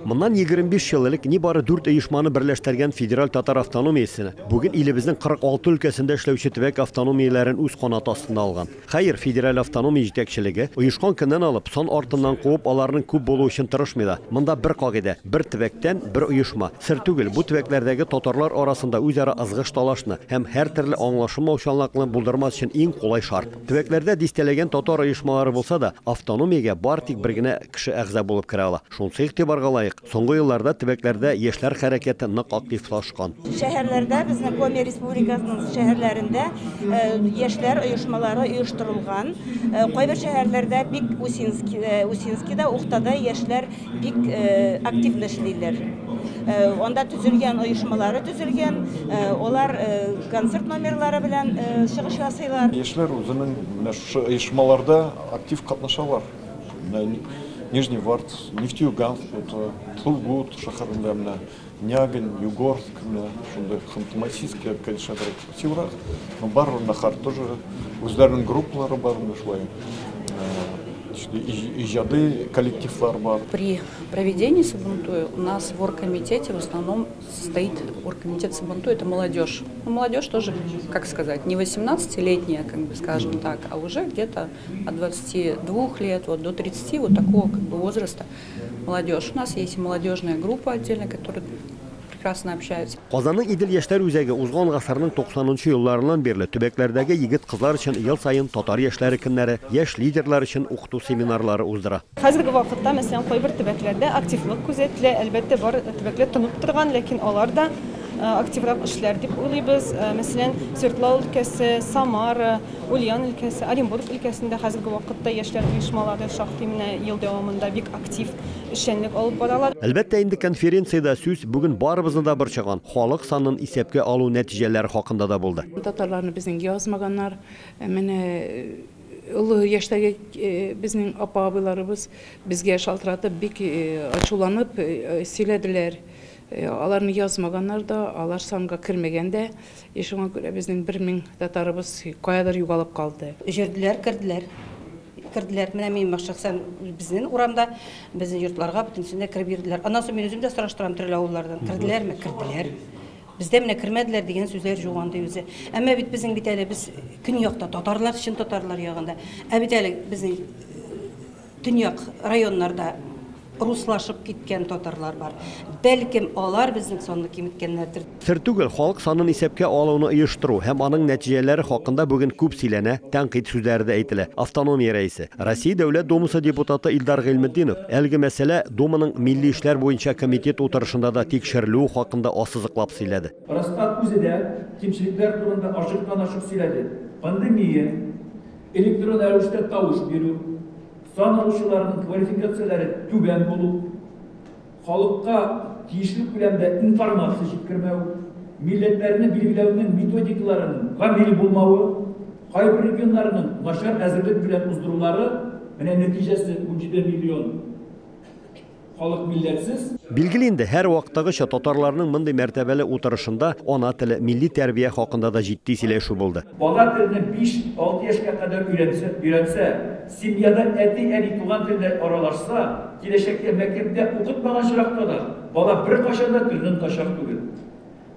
Моннан 25 ел элек нибары 4 оешманы берләштергән Федераль татар автономиясе бүген илебезнең 46 өлкәсендә эшләүче төбәк автономияләрен үз канаты астына алган. Хәер, федераль автономия җитәкчелеге оешкан көннән алып сан артыннан куып аларның күп булуы өчен тырышмый да. Монда бер кагыйдә: бер төбәктән бер оешма. Сер түгел, бу төбәкләрдәге татарлар арасында үзара ызгыш-талашны һәм һәртөрле аңлашылмаучанлыкны булдырмас өчен иң кулай шарт. Төбәкләрдә дистәләгән татар оешмалары булса да, автономиягә бары тик бер генә кеше әгъза булып керә ала. Шунысы игътибарга лаек, соңгы елларда төбәкләрдә яшьләр хәрәкәте нык активлашкан. Шәһәрләрдә, безнең Коми Республикасының шәһәрләрендә яшьләр оешмалары оештырылган. Кайбер шәһәрләрдә бик Усинскийда, Ухтада яшьләр бик активно эшлиләр. Анда төзелгән оешмалары төзелгән, алар концерт номерлары белән чыгыш ясыйлар. Яшьләр үзенең менә шушы оешмаларда актив катнашалар. Менә Нижневартовск, Нефтеюганск, Сургут шәһәрендә менә Нягань, Югорск, менә шундый Ханты-Мансийский, конечно, активрак, но барыбер нахар тоже үзләренең группалары бар, менә шулай иҗади коллективлар бар. При проведении Сабантуя у нас в оргкомитете в основном состоит оргкомитет Сабантуя, это молодежь. Но молодежь тоже, как сказать, не 18-летняя, как бы скажем так, а уже где-то от 22 лет вот, до 30, вот такого как бы возраста молодежь. У нас есть и молодежная группа отдельно, которая прекрасно общаются. Казанның Идел яшьләр үзәге узган гасырның 90 елларыннан бирле төбәкләрдәге егет-кызлар өчен ел саен татар яшьләре көннәре, яшь лидерлар өчен укыту семинарлары уздыра. Хәзерге вакытта, мәсәлән, кайбер төбәкләрдә активлык күзәтелә. Әлбәттә, бар төбәкләр тынып торган, ләкин алар да активрак эшләр дип уйлыйбыз. Мәсәлән, Свердлау өлкәсе, Самара, Ульян өлкәсе, Оренбург өлкәсендә хәзерге вакытта яшьләр оешмалары шактый менә ел дәвамында бик актив эшчәнлек алып баралар. Әлбәттә инде, конференциядә сүз бүген барыбызны да борчыган халык санын исәпкә алу нәтиҗәләре хакында да булды. Татарларны безнең язмаганнар. Менә олы яшьтәге безнең апа-абыйларыбыз безгә шалтыратып бик ачуланып сөйләделәр. Аларны язмаганнар да, алар санга кермәгән дә. И шуңа күрә безнең 1000 татарыбыз каядыр югалып калды. Җөрделәр, керделәр. Керделәр. Менә мин шәхсән безнең урамда, безнең йортларга бөтенесендә кереп йөрделәр. Аннан соң мин үзем дә сораштырам төрле авыллардан. Керделәрме? Керделәр. Бездә менә кермәделәр дигән сүзләр юк андый үзе. Әмма бит безнең бит әле без көньякта татарлар, чын татарлар ягында. Ә бит әле безнең төньяк районнарда руслашып киткән татарлар бар. Бәлкем алар безнең санны киметкәннәрдер. Сер түгел, халык санын исәпкә алуны оештыру һәм аның нәтиҗәләре хакында бүген күп сөйләнә, тәнкыйть сүзләре дә әйтелә. Автономия рәисе, Россия Дәүләт Думасы депутаты Илдар Гыйльметдинов әлеге мәсьәлә Думаның милли эшләр буенча комитет утырышында да тикшерелүе хакында ассызыклап сөйләде. Росстат үзе дә кимчелекләр турында ачыктан-ачык сөйләде. Пандемия, электрон рәвештә тавыш бирү, сан алучыларның квалификацияләре түбән булу, халыкка тиешле күләмдә информация җиткермәү, милләтләрне билгеләүнең методикаларының камил булмавы, кайбер регионнарның начар әзерлек белән уздырулары, менә нәтиҗәсе 17 миллион халык милләтсез. Билгеле инде, һәр вакыттагыча татарларның мондый мәртәбәле утырышында ана теле, милли тәрбия хакында да җитди сөйләшү булды. Бала телне 5-6 яшькә кадәр өйрәнсә, семьяда әти-әни туган телдә аралашса, киләчәктә мәктәптә укытмаган очракта да бала беркайчан да телне онытачак түгел.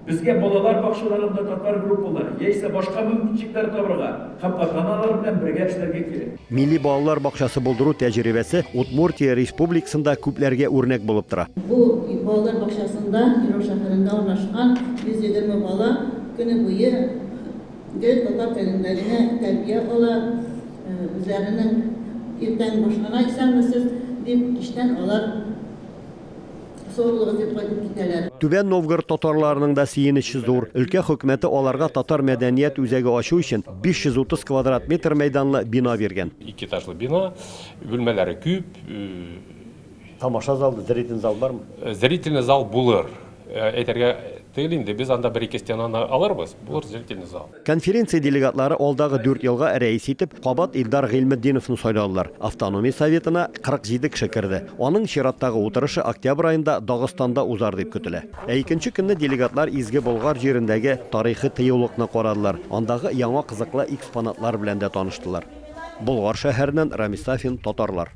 Безгә балалар бакчаларында татар группалары яисә башка мөмкинчелекләр табырга һәм ата-аналар белән бергә эшләргә кирәк. Милли балалар бакчасы булдыру тәҗрибәсе Удмуртия Республикасында күпләргә үрнәк булып тора. Бу балалар бакчасында Киров шәһәрендә урнашкан 120 бала көне буе гел татар телендә генә тәрбия ала, үзләренең иртән башлана исәнмесез дип, кичтән алар саулыгыз дип кайтып китәләр. Түбән Новгород татарларының да сөенече зур. Өлкә хөкүмәте аларга татар мәдәният үзәге ачу өчен 530 квадрат метр мәйданлы бина биргән. Ике этажлы бина, бүлмәләре күп. Тамаша залы, зрительный зал бармы? Зрительный зал булыр. Әйтергә түгел инде, без анда бер-ике стенаны алырбыз, булыр зрительный зал. Конференция делегатлары алдагы 4 елга рәис итеп кабат Илдар Гыйльметдиновны сайладылар. Автономия советына 47 кеше керде. Аның чираттагы утырышы октябрь аенда Дагыстанда узар дип көтелә. Ә икенче көнне делегатлар Изге Болгар җирендәге тарихи тыюлыкны карадылар. Андагы яңа кызыклы экспонатлар белән дә таныштылар. Болгар шәһәреннән Рамис Сафин, Татарлар.